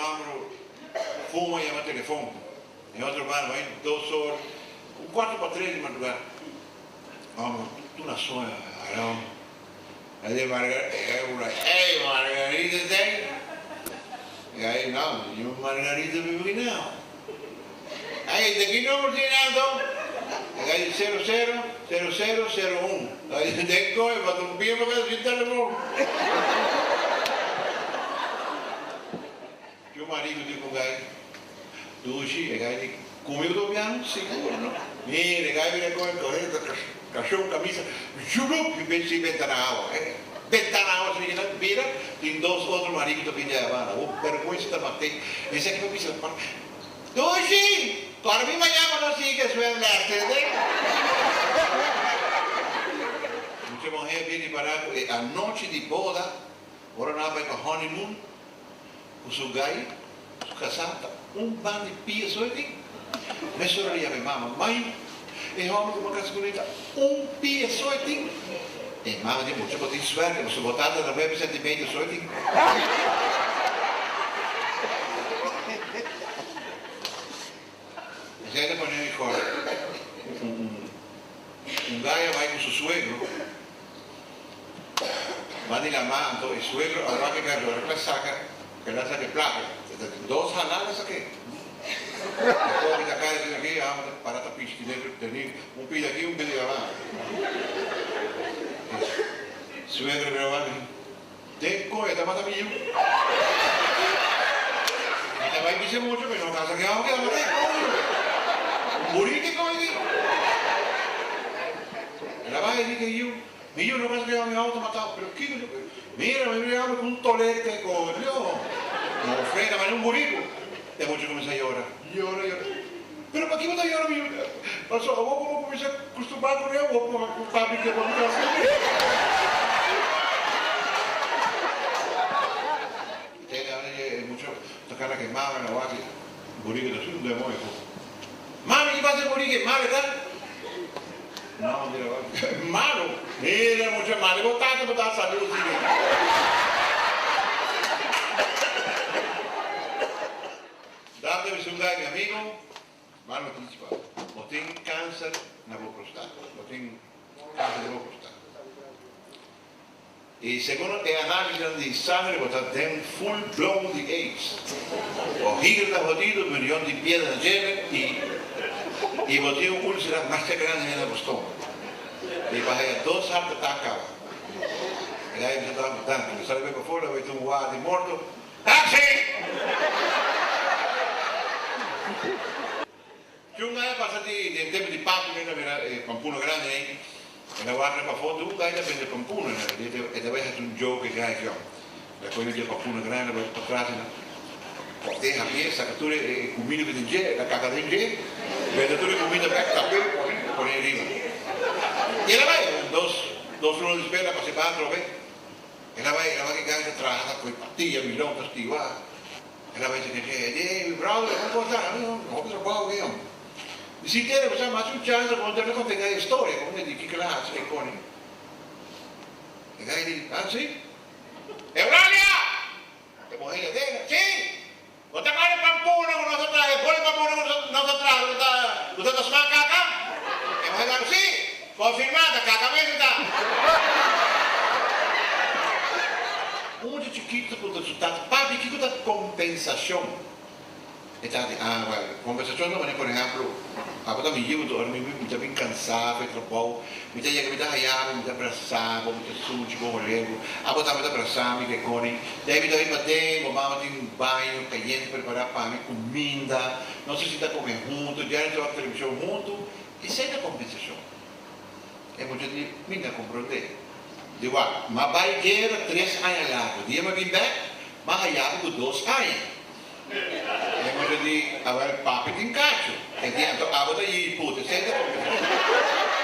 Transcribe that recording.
hòmber fuma yama telefon. E otro banda bai dos or, un kuarto pa tres di madrugá. Hòmber tur na soño aron. E di Margarita, e bula, ey Margarita t'ey? E ai no, niun Margarita biba aki nau. Ey, ta ki number tin anto? E ai di sero sero, sero sero, sero un. Ai di den koe, bata un pia pa kasa sin telefon. Cu marido di cu gai dushi e gai di cumi bo ta piano? Sigur no. Mira e gai bira coge coge ta cashon camisa zhulup y bin si benta na awa. E benta na awa si nan bira tin dos otro marido ta bin di Habana. Bo berguensa ta mate. Esaki pa bisa Dushi! Para mi mañana pa nos sigui ke zwemles tende. Mucha muher bin ripara cu e anochi di boda ora nan a bay pa honeymoon Ku su gai, su kasá ta un ban di pia so e tin. Mesora a yama e mama, Mai, e hòmber ku bo a kasa kuné ta un pia so e tin. E mama di, Mucha bo tin suerte, pasobra bo tata ta nuebe sentimeter so e tin. Esei ta pone mi kòrda un gai a bai ku su suegro. Ba di lamá anto e suegro a wak e gardo ora ku el a saka ku el a saka e plaka e ta tin dos hala el a sak'é. E pobre ta kai asina aki amo ta para ta pishi dentro teni un pida aki un pida di lamá. E suegro bira wak di den koe ta mata mi yu. Mi ta bai bisa mucho mi no kasa ki amo ki a mat'é koño. Un burito e koe di. El a bai di ke yu, Mi yu no kasa ke mi auto matao, pero kiko yo Mira, mi yu ame ku un tolete koño. No frena mane un buriku. E mucha kuminsá yora, yora, yora. Pero paki bo ta yora mi yu? Paso awor ku bo kuminsá kustumbrá ku ne, bo por ku papi ke bo mi kasa ku mi. Te e mucha ta kana ke mama na wak buriku ta su demoño ku. Mami ki pasa e buriku e malo ta? Mama mira wak malo? Mira mucha malo bo tata bo ta salu si mi. Dante mi sun gai mi amigo mal noticia pa bo bo tin cancer na bo prostata bo tin cancer den bo prostata. I segun e análisisnan di sangre bo ta den full blown di aids. Bo hígado ta hodido, burion di piedra na djebe i i bo tin un úlcera masha grandi den bo stómago. I bo a haya dos heart attack caba. E gaya bisa ta danki. Mi sali bai pafor lo bai tin un waa di morto. Taxi! Cu un gaya pasa di den tempo di papi mi a mira e pampuno grandi ei, e na wak na pafó tur un gaya ta bende pampuno na e ta bai haci un joke e gaya kion. El a coge di e pampuno grandi bai patras e na corte habié saca tur e cuminda cu tin dje, el a caca den dje, bende tur e cuminda bek tapé pone pone riba. Y el a bai un dos dos luna despues el a pasa e baha atrobe, el a bai el a wak e gaya ta traha ta coge patilla milon ta stiwa. El a bai dje, Ey, mi brother, kon kon ta? Mi hopi trabou aki, hom. Mi si kere bo sa mas un chance kon ta konta e guy e storia, kon e di kiko el a hasi e koni. E guy di, Ah, si? Eulalia! E muher di adega, Si! Bo ta kore pampuna ku nos a traha, e boli pampuna ku nos a traha ku ta ku ta ta smak kaka? E muher ta, Si! Konfirmá, ta kaka mes e ta. Un mucha chikitu ta puntra su tata, Papi, kiko ta kompensashon? E tata di, Ah, wèl, kompensashon ta manera, por ehèmpel, abo ta mi yu, ora mi mi ta bin kansá for e trabou, mi ta yega, mi ta haya bo, mi ta brasá bo, mi ta sunchi bo horé bo, abo tambe ta brasá mi, kekoni. Dei mi ta bin paden, bo mama tin un baño kayente prepará pa mi, kuminda, nos ta sinta kome huntu, djèren ta wak televishon huntu. Esei ta kompensashon. E mucha di, Mi na komprondé. Di wak, m'a bai guera tres aña largu. Dia m'a bin bèk, m'a hayabu ku dos aña. E mucha di, Awèl, papi tin kachu. E di, Anto abo ta yiyi puta. Esei ta kompensashon.